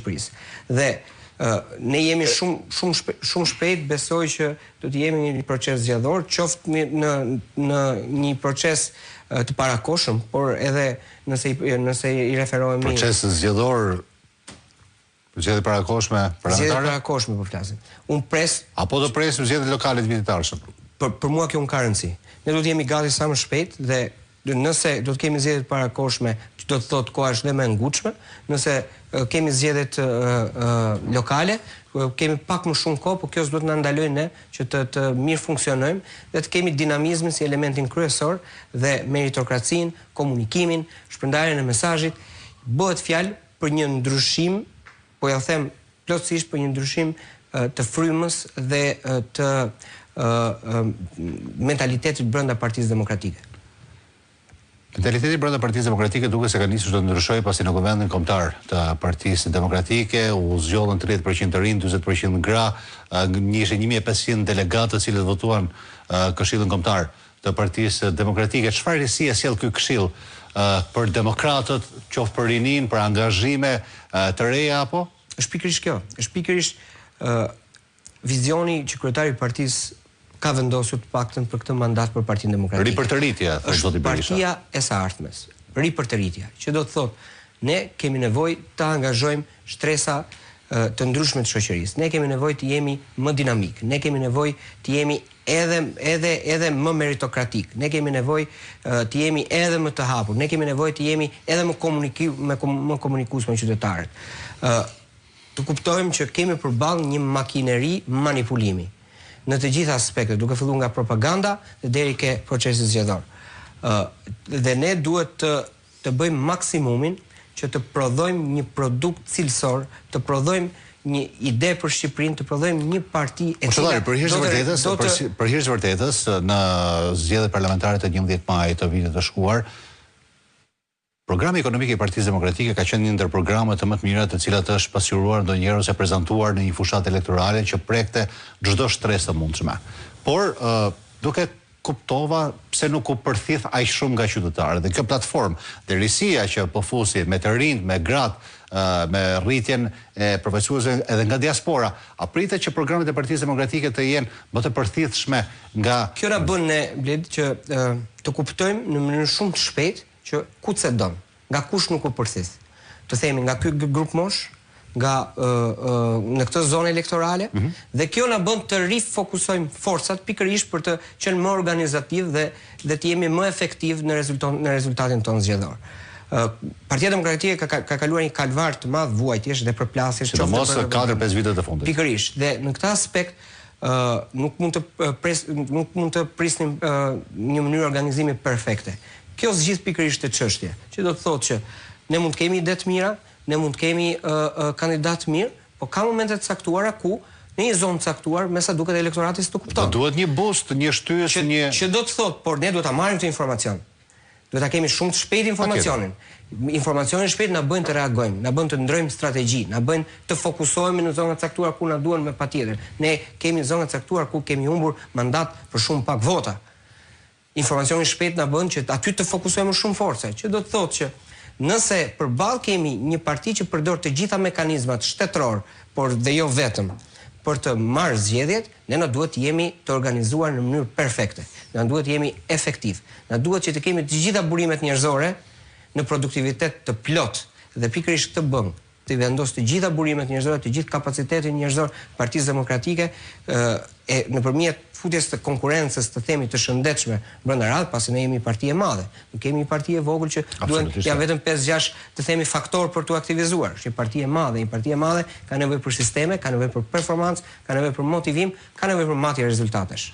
Shqipërisë. Dhe ne jemi shumë shumë shumë shpejt besoj që do të jemi në një proces zgjedhor, qoftë në në në një proces të parakohshëm, por edhe nëse i nëse i referohemi Proces zgjedhor Zgjedhje të parakohshme parlamentare? Zgjedhje të parakohshme po flasim. Unë pres Apo do presim zgjedhjet lokale të vitit të ardhshëm? Për për mua kjo nuk ka rëndësi. Ne do të jemi gati sa më shpejt dhe nëse do të kemi zgjedhje të parakohshme, që do të thotë koha është dhe më e ngutshme, nëse kemi zgjedhjet lokale, kemi pak më shumë kohë, por kjo s'duhet të na ndalojë ne që të të mirë funksionojmë dhe të kemi dinamizmin si elementin kryesor dhe meritokracinë, komunikimin, shpërndarjen e mesazhit. Bëhet fjalë për një ndryshim, po ja them plotësisht për një ndryshim të frymës dhe të mentalitetit brenda Partisë Demokratike. Mentaliteti brenda Partisë Demokratike duket se ka nisur të ndryshojë pasi në Kuvendin Kombëtar të Partisë Demokratike u zgjodhën 30 për qind të rinj, 40 për qind gra, ishin 1500 delegatë të cilët votuan Këshillin Kombëtar të Partisë Demokratike. Çfarë risie sjell ky këshill për demokratët, qoftë për rininë, për angazhime të reja apo? Është pikërisht kjo. Është pikërisht vizioni që kryetari i partisë ka vendosur të paktën për këtë mandat për Partinë Demokratike. Ripërtëritja, thotë zoti Berisha. Është partia e së ardhmes. Ripërtëritja, që do të thotë ne kemi nevojë të angazhojmë shtresa të ndryshme të shoqërisë. Ne kemi nevojë të jemi më dinamikë. Ne kemi nevojë të jemi edhe edhe edhe më meritokratik. Ne kemi nevojë të jemi edhe më të hapur. Ne kemi nevojë të jemi edhe më komuniki me më komunikues me qytetarët. Ë të kuptojmë që kemi përballë një makineri manipulimi në të gjitha aspektet, duke filluar nga propaganda dhe deri ke procesi zgjedhor. Ë dhe ne duhet të të bëjmë maksimumin që të prodhojmë një produkt cilësor, të prodhojmë një ide për Shqipërinë, të prodhojmë një parti e cila për hir të vërtetës, për, për hir të vërtetës, në zgjedhjet parlamentare të 11 majit të vitit të shkuar, Programi ekonomik i Partisë Demokratike ka qenë një ndër programet më të mira të cilat është pasqyruar ndonjëherë ose prezantuar në një fushatë elektorale që prekte çdo shtresë të mundshme. Por, duke kuptova pse nuk u përthith aq shumë nga qytetarët. Dhe kjo platformë dhe risia që po fusi me të rinjtë, me gratë, me rritjen e përfaqësuesve edhe nga diaspora, a pritet që programet e Partisë Demokratike të jenë më të përthithshme nga Kjo na bën ne, Bled, që të kuptojmë në mënyrë shumë të shpejtë që ku cedon, nga kush nuk u përthith. Të themi nga ky grupmoshë, nga në këtë zonë elektorale mm -hmm. dhe kjo na bën të rifokusojmë forcat pikërisht për të qenë më organizativ dhe dhe të jemi më efektiv në rezulton në rezultatin tonë zgjedhor. Partia Demokratike ka, ka, ka kaluar një kalvar të madh vuajtjesh dhe përplasjesh sidomos 4-5 vitet e fundit. Pikërisht dhe në këtë aspekt ë nuk mund të pres nuk mund të prisnim një mënyrë organizimi perfekte. Kjo zgjidh pikërisht këtë çështje, që do të thotë që ne mund të kemi ide të mira, Ne mund të kemi kandidatë të mirë, po ka momente të caktuara ku në një zonë të caktuar, me sa duket elektorati s'të kupton. Do duhet një boost, një shtysë, një Që do të thotë, por ne duhet ta marrim këtë informacion. Duhet ta kemi shumë të shpejtë informacionin. Informacioni i shpejtë na bën të reagojmë, na bën të ndrojmë strategji, na bën të fokusohemi në zona të caktuara ku na duhen me patjetër. Ne kemi zona të caktuara ku kemi humbur mandat për shumë pak vota. Informacioni i shpejtë na bën që aty të fokusojmë më shumë forca, që do të thotë që nëse përballë kemi një parti që përdor të gjitha mekanizmat shtetërorë, por dhe jo vetëm, për të marrë zgjedhjet, ne na duhet të jemi të organizuar në mënyrë perfekte, na duhet të jemi efektivë, na duhet që të kemi të gjitha burimet njerëzore në produktivitet të plotë dhe pikërisht këtë bën të vendosë të gjitha burimet njerëzore, të gjithë kapacitetin njerëzor të Partisë Demokratike, e nëpërmjet futjes të konkurrencës, të themi të shëndetshme brenda radhë, pasi ne jemi parti e madhe. Nuk jemi një parti e vogël që duhen ja vetëm 5-6 të themi faktorë për t'u aktivizuar. Është një parti e madhe, një parti e madhe ka nevojë për sisteme, ka nevojë për performancë, ka nevojë për motivim, ka nevojë për matje rezultatesh.